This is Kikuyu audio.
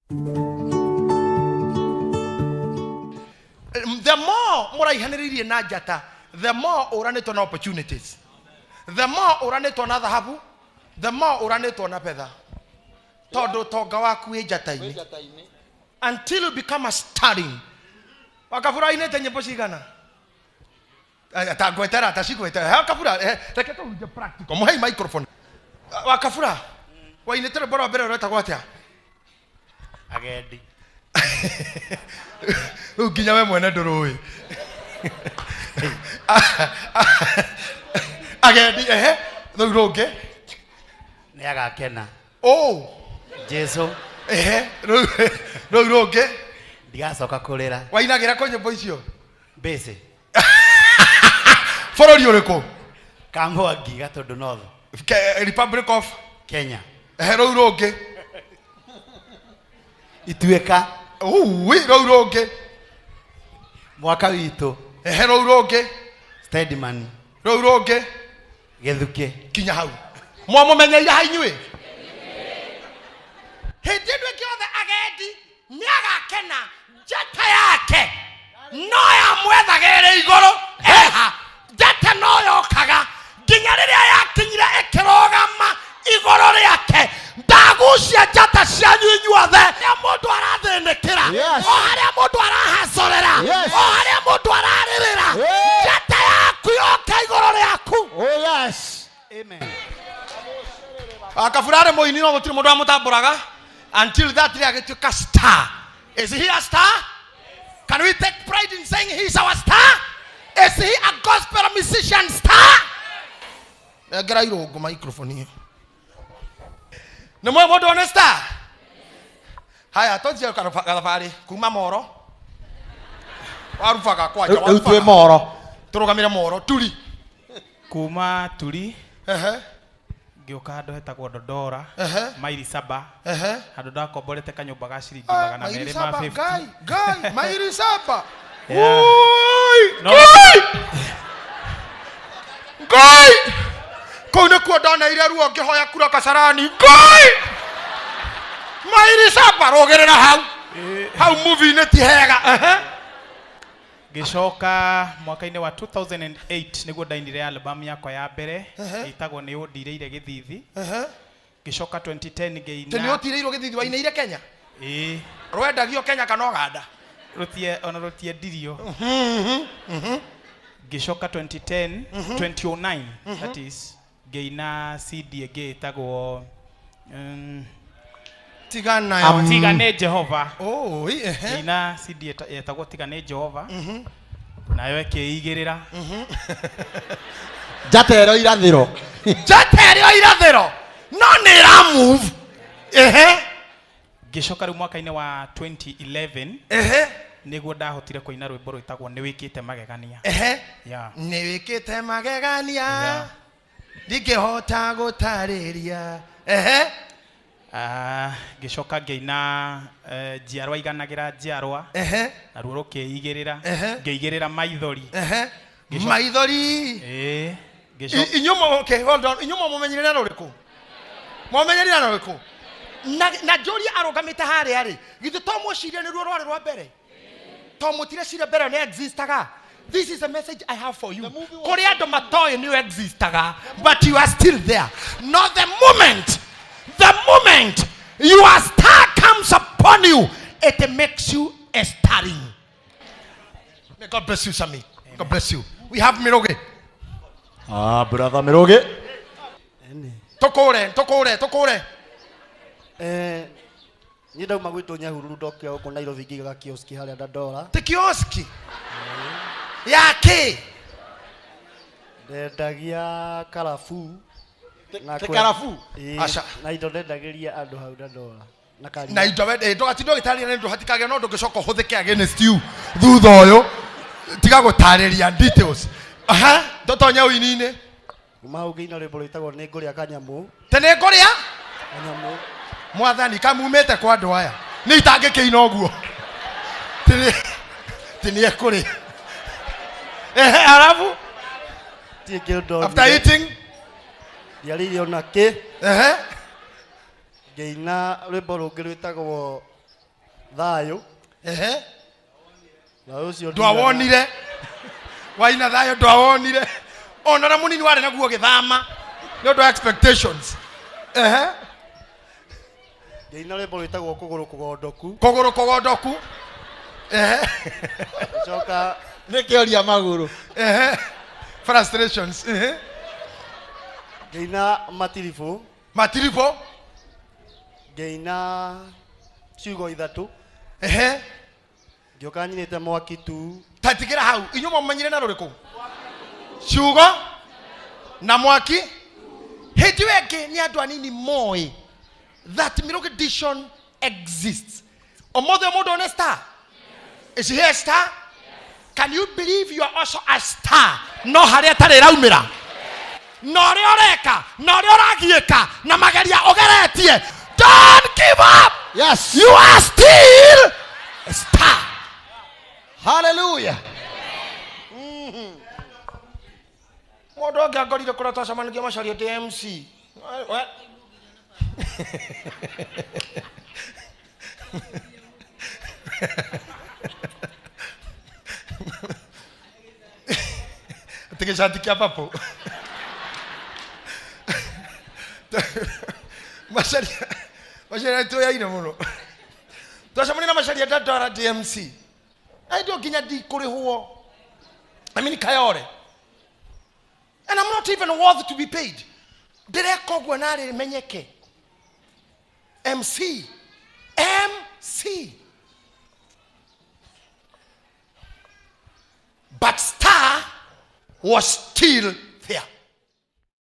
The more mũraihanĩrĩirie na njata, the more ũranĩtwo na opportunities, the more ũranĩtwo na thahabu, the more ũranĩtwo na betha, tondũ ũtonga waku wĩ njata-inĩ until you become a starring. Wakabura ainĩte nyĩmbo cigana? Eh, ta ngwetera ta cigwetera. Wakabura, reke tũhunje practical. Mũhei microphone. Wakabura, wainĩte rwĩmbo rwa mbere rwetagwo atĩa? Agendi. Rĩu nginya we mwene ndũrũĩ. Agendi, ehe, rĩu rũngĩ. Nĩ agakena. Oh. Jesu. Ehe, rĩu rũngĩ. Ndigacoka kũrĩra. Wainagĩra kũ nyĩmbo icio? Mbĩcĩ. Bũrũri ũrĩkũ? Kamwangi, Gatũndũ North. Republic of Kenya. Ehe, rũu rũngĩ. Ituĩka. Ui, rũu rũngĩ. Mwaka witũ. Ehe, rũu rũngĩ. Steadman. Rũu rũngĩ. Gĩthukĩ. Kinya hau. Mwamũmenyeire ha inyuĩ? Hĩndĩ ĩno ĩngĩ yothe agendi nĩagakena, njata yake no yamwethaga ĩrĩ igũrũ eha, njata no yokaga nginya rĩrĩa yakinyire ĩkĩrũgama igũrũ rĩake. Ndagucia njata cianyu inyuothe, harĩa mũndũ arathĩnĩkĩra, o harĩa mũndũ arahacorera, o harĩa mũndũ ararĩrĩra, njata yaku yoka igũrũ rĩaku. Oh yes. Amen. Akabura arĩ mũini no gũtirĩ mũndũ wamũtambũraga until that day agĩtuĩka star. Is he a star? Can we take pride in saying he is our star? Is he a gospel musician star? Nengera irũngũ microphone ĩyo. Nĩ mwe mũndũ one star? Haya, tũnjie gathabarĩ kuma Moro. Warubaga kwanja. Rĩu twĩ warubaga. Moro. Tũrũgamĩre Moro, Turi. Kuma Turi. Ehe. Ngĩũka handũ hetagwo Dodora. Ehe. Maili saba. Ehe. Handũ ndakomborete kanyũmba ga ciringi Ah, magana maili merĩ ma saba, 50. Ngai, Ngai, maili saba. Yeah. Oi, No. Ngai. Ngai. Kũu nĩkuo ndoneire ruo ngĩhoya kura Kasarani. Ngai. Maili saba rũgĩrĩra hau. Hau movie-inĩ ti hega. Ehe. Ngĩcoka mwaka-inĩ wa 2008 nĩguo ndainire album yakwa ya mbere ĩtagwo Nĩ Ũndirĩire Gĩthithi. Ngĩcoka 2010 ngĩina. Tĩ nĩ ũtirĩirwo gĩthithi wainĩire Kenya? Ĩĩ. Rwendagio Kenya kana Ũganda? Rũtie, ona rũtiendirio. Ngĩcoka 2010, 2009, that is, ngĩina CD ĩngĩ ĩtagwo Tiga nayo. Tiga nĩ Jehova. Oh, ehe. Ngĩina CD yetagwo Tiga nĩ Jehova. Nayo ĩkĩigĩrĩra. Njata ĩrĩa irathĩro. Njata ĩrĩa irathĩro. No nĩ ĩra move. Ehe. Ngĩcoka rĩu mwaka-inĩ wa 2011. Ehe. Nĩguo ndahotire kũina rwĩmbo rwĩtagwo Nĩ Wĩkĩte Magegania. Ehe. Yeah. Nĩ wĩkĩte magegania. Yeah. Ndingĩhota gũtarĩria. Ehe. Ngĩcoka ngĩina njiarwa iganagĩra njiarwa. Ehe. Naruo rũkĩigĩrĩra. Ehe. Ngĩigĩrĩra maithori. Ehe. Maithori. Ĩĩ. Ngĩcoka Inyuĩ okay, hold on. Inyuĩ mwamũmenyire na rũrĩkũ? Mwamenyerire na rũrĩkũ? Na njũrie arũgamĩte harĩa rĩ, githĩ to mũcirie nĩruo rwarĩ rwa mbere? To mũtireciria mbere ĩyo nĩ existaga? This is a message I have for you. Kũrĩ andũ matoĩ nĩ existaga, but you are still there. No, the moment your star comes upon you, it makes you a starring. May God bless you, Sammy. God bless you. We have Miroge. Brother Miroge. Tũkũre, tũkũre, tũkũre. Niĩ ndauma gwitũ Nyahururu ndokire gũkũ Nairobi ngĩigaga kioski harĩa Dandora. Ti kioski? Ya kĩ? Ndendagia karabuu. Na Ti kwe- karabuu? Ĩĩ, Aca. na indo ndendagĩria andũ hau Dandora. Na karia. Na indo wende, ndũgatinda ũgĩtarĩria nĩ ũndũ hatikagĩa na ũndũ ũngĩcoka ũhũthĩke against you thutha ũyũ. Tiga gũtarĩria details. Aha, tũtonye ũini-inĩ. Kuma hau ngĩina rwĩmbo rwĩtagwo Nĩ Ngũrĩa Kanyamũ. Te nĩ ngũrĩa? Kanyamũ. Mwathani, kamumĩte kwa andũ aya. Nĩ itangĩkĩina ũguo. Ti nĩ ekũrĩa. Ehe, arabu? Ti kĩndũ After eating? Ndiarĩire ona kĩ. Ehe. Ngĩina rwĩmbo rũngĩ rwĩtagwo Thayũ. Ehe. Thayũ ũcio Ndwawonire. Waina thayũ ndwawonire. Ona ũrĩa mũnini warĩ naguo ũgĩthama nĩ ũndũ wa expectations. Ehe. Ngĩina rwĩmbo rwĩtagwo kũgũrũ kũgondoku. Kũgũrũ kũgondoku. Ehe. Ngĩcoka Nĩ kĩoria magũrũ. Ehe. Frustrations. Ehe. Ngĩina matiribũ. Matiribũ. Ngĩina ciugo ithatũ. Ehe. Ngĩũka nyinĩte mwaki tu. Tatigĩra hau. Inyuĩ mwamenyire na rũrĩkũ? Ciugo na mwaki. Hĩndĩ ĩyo ĩngĩ nĩ andũ anini moĩ that Mirugi Dishon exists. Ũmũthĩ mũndũ nĩ star? Is he a star? Can you believe you are also a star? No harĩa ĩtarĩ ĩraumĩra. Na ũrĩa ũreka, na ũrĩa ũragiĩka, na mageria ũgeretie. Don't give up. Yes. You are still a star. Hallelujah. Mũndũ ũngĩ angorire kũrĩa twacemanagia Macharia ndĩ MC. Atĩ gĩcati kĩa purple. Macharia, Macharia nĩtũyaine mũno. Twacemania na Macharia ndandwara ndĩ MC. Na hĩndĩ ĩyo nginya ndikũrĩhwo. I mean Kayore. And I'm not even worth to be paid. Ndĩreka ũguo narĩ menyeke. MC. MC. But star was still there.